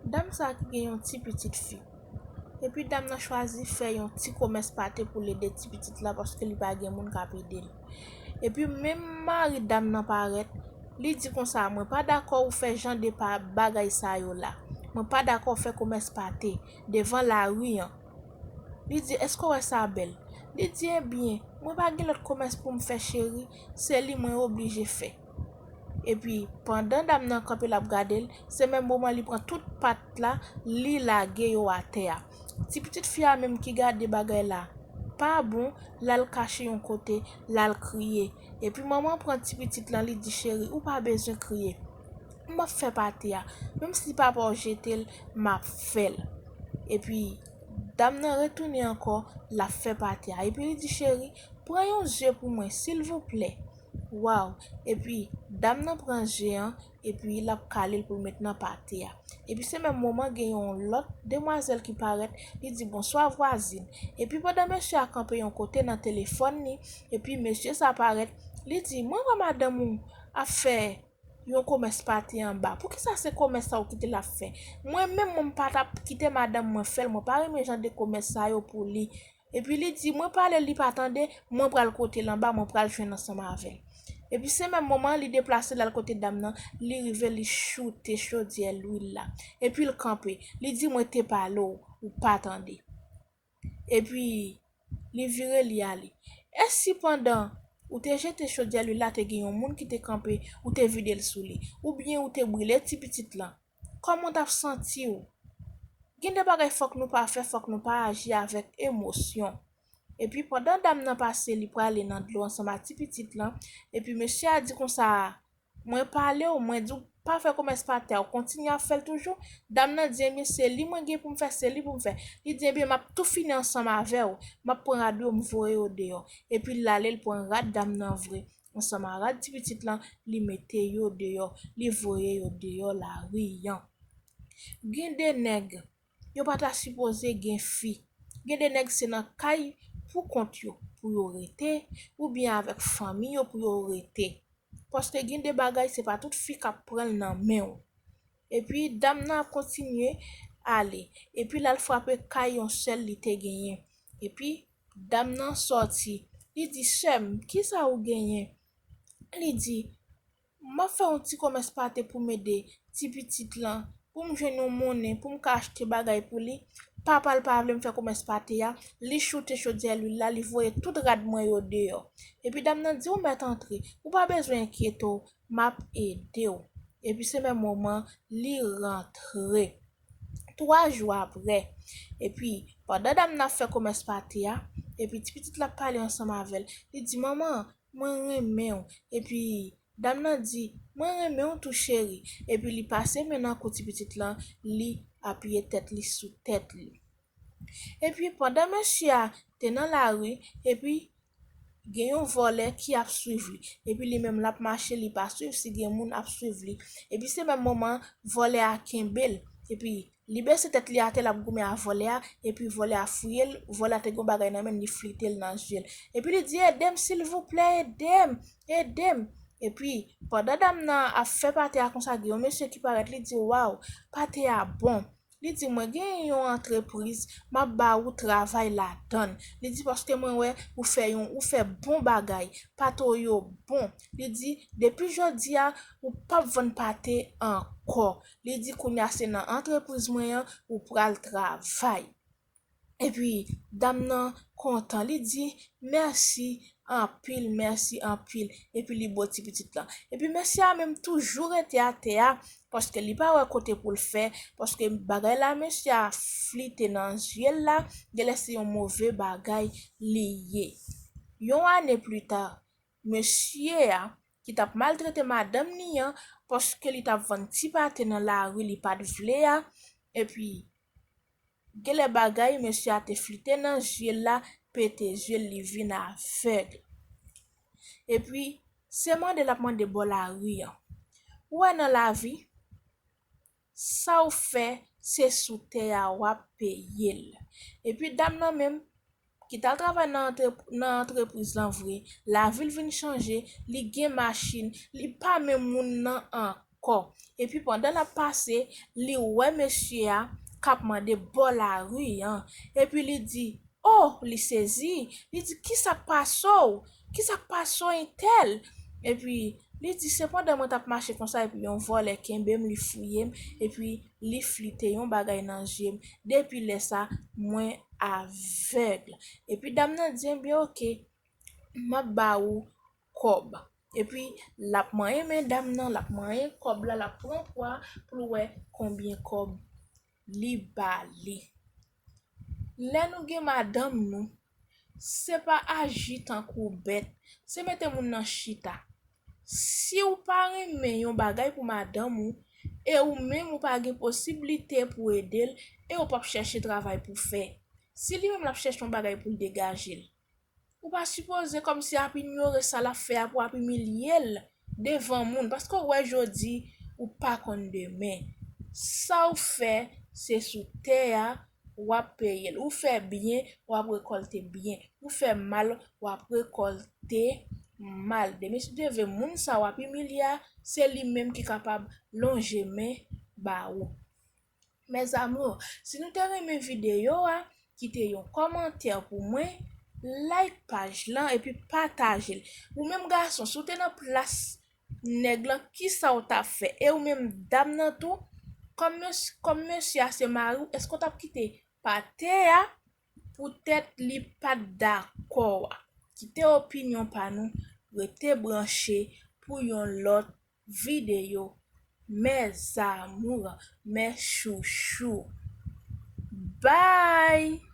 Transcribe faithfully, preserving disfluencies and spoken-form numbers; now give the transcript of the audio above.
Dam sa ki gen yon ti pitit fi. Epi dam nan chwazi fè yon ti komès pate pou l ede ti pitit la paske li pa gen moun k ap ede l. Epi menm mari dam nan parèt, li di konsa, "Mwen pa dakò ou fè jan de pa bagay sa yo la. Mwen pa dakò ou fè komès pate devan lari an." Li di, "Èske w wè sa bèl?" Li di, "Ebyen, mwen pa gen lòt komès pou m fè cheri, se li mwen oblije fè." Epi, pandan dam nan kanpe l ap gade l, se menm moman li pran tout pat la, li lage yo atè a. Ti pitit fi a menm ki gade bagay la pa bon, l al kache yon kote, l al kriye. Epi manman pran ti pitit lan, li di, "Cheri, ou pa bezwen kriye. M ap fè pate a. Menm si papa w jete l, m ap fè l." Epi, dam nan retounen ankò, l ap fè pate a. Epi li di, "Cheri, pran yon ze pou mwen, silvouplè." Waw! Epi, dam nan pran ze an, epi l ap kale l pou l met nan pate a. Epi se menm moman gen yon lòt demwazèl ki parèt, li di, "Bonswa vwazin." Epi pandan mesye a kanpe yon kote nan telefòn li, epi mesye sa parèt, li di, "Mwen wè madanm ou ap fè yon komès pate anba. Poukisa se komès sa ou kite l ap fè? Mwen menm, mwen pa t ap kite madanm mwen fè l, mwen pa renmen jan de komès sa yo pou li." Epi li di, "Mwen pale l, li pa tande, mwen pral kote l anba, mwen pral jwenn ansanm avè l." Epi se menm moman li deplase l al kote dam nan, li rive li choute chodyè lwil la. Epi l kanpe, li di, "Mwen te pale w, ou pa tande." Epi li vire li ale. E si pandan ou te jete chodyè lwil la te gen yon moun ki te kanpe, ou te vide l sou li, oubyen ou te brile ti pitit lan? Kòman w t ap santi w? Gen de bagay fòk nou pa fè, fòk nou pa aji avèk emosyon. Epi pandan dam nan pase, li prale nan dlo ansanm ak ti pitit lan, epi mesye a di konsa, "Mwen pale w, mwen di w pa fè komès pate a, ou kontinye ap fè l toujou?" Dam nan di, "Ebyen, se li mwen gen pou m fè, se li pou m fè." Li di, "Ebyen, m ap tou fini ansanm avè w, m ap pran rad yo, m voye yo deyò." Epi l ale, l pran rad dam nan vre, ansanm ak rad ti pitit lan, li mete yo deyò, li voye yo deyò lari an. Gen de nèg, yo pa ta sipoze gen fi. Gen de nèg se nan kay pou kont yo, pou yo rete, oubyen avèk fanmi yo pou yo rete. Paske gen de bagay, se pa tout fi k ap pran l nan men w. Epi dam nan ap kontinye ale. Epi l al frape kay yon sè l li te genyen. Epi dam nan sòti. Li di, "Sè m, kisa ou genyen?" Li di, "M ap fè yon ti komès pate pou m ede ti pitit lan, pou m jwenn yon monnen, pou m ka achte bagay pou li. Papa l pa vle m fè komès pate a, li choute chodyè lwil la, li voye tout rad mwen yo deyò." Epi dam nan di, "Ou mèt antre, ou pa bezwen enkyete w, m ap ede w." Epi se menm moman, li rantre. Twa jou apre, epi pandan dam nan ap fè komès pate a, epi ti pitit la ap pale ansanm avè l, li di, "Manman, mwen renmen w." Epi dam nan di, "Mwen renmen w tou, cheri." Epi li pase men nan kou ti pitit lan, li apiye tèt li sou tèt li. Epi pandan mesye a te nan lari, epi gen yon vòlè ki ap swiv li. Epi li menm l ap mache, li pa swiv si gen moun ap swiv li. Epi se menm moman, vòlè a kenbe l. Epi li bese tèt li atè, l ap goumen ak vòlè a. Epi vòlè a fouye l, vòlè a te gen yon bagay nan men l, li flite l nan zye l. Epi li di, "Ede m, silvouplè, ede m, ede m." Epi pandan dam nan ap fè pate a konsa, gen yon mesye ki parèt, li di, "Waw, pate a bon." Li di, "Mwen gen yon antrepriz, m ap ba ou travay ladan l." Li di, "Paske mwen wè ou fè yon, ou fè bon bagay, pate w yo bon." Li di, "Depi jodi a, ou p ap vann pate ankò." Li di, "Kounye a se nan antrepriz mwen an ou pral travay." Epi dam nan kontan, li di, "Mèsi anpil, mèsi anpil." Epi li bo ti pitit lan. Epi mesye a menm toujou rete atè a, paske li pa wè kote pou l fè, paske bagay la mesye a flite nan zye l la, genlè se yon move bagay li ye. Yon ane pita, mesye a ki t ap maltrete madanm li an, paske li t ap vann ti pate nan lari li pa t vle a, epi genlè bagay mesye a te flite nan zye l la, pete zye l, li vin avèg. Epi se mande l ap mande bò lari an. Ou wè nan lavi, sa w fè, se sou tè a w ap peye l. Epi dam nan menm, ki t al travay nan antre-, nan antrepriz lan vre, lavi l vin chanje, li gen machin, li pa menm moun nan ankò. dakò. Epi pandan l ap pase, li wè mesye a k ap mande bò lari an. Epi li di, oh, li sezi. Li di, kisa k pase w? Kisa k pase w, entèl? Epi li di, se pandan mwen t ap mache konsa, epi yon vòlè kenbe m, li fouye m, epi li flite yon bagay nan zye m. Depi lè sa, mwen avèg. Epi dam nan di, ebyen, oke, m ap ba ou kòb. Epi l ap manyen men dam nan, l ap manyen kòb la, l ap pran pwa pou l wè konbyen kòb li ba li. Lè nou gen madanm nou, se pa aji tankou bèt, se mete moun nan chita. Si w pa renmen yon bagay pou madanm ou, e ou menm ou pa gen posiblite pou ede l, e ou p ap chèche travay pou fè. Si li menm l ap chèche yon bagay pou l degaje l, ou pa sipoze kòmsi ap inyore sa l ap fè a pou ap imilye l devan moun, paske w wè jodi, ou pa konn demen. Sa w fè, se sou tè a w ap peye l. Ou fè byen, w ap rekòlte byen. Ou fè mal, w ap rekòlte mal. Demen si Dye vle, moun sa w ap imilye a, se li menm ki kapab lonje men ba ou. Mes amours, si nou te renmen videyo a, kite yon kòmantè pou mwen, like paj lan epi pataje l. Ou menm gason, si w te nan plas nèg lan, kisa w t ap fè? E ou menm dam nan tou, kòm mes-, kòm mesye a se mari w, èske w t ap kite pa tè a poutèt li pa t dakò a? Kite opinyon pa nou, rete branche pou yon lòt videyo. Mes amours, mes chouchous. Bye!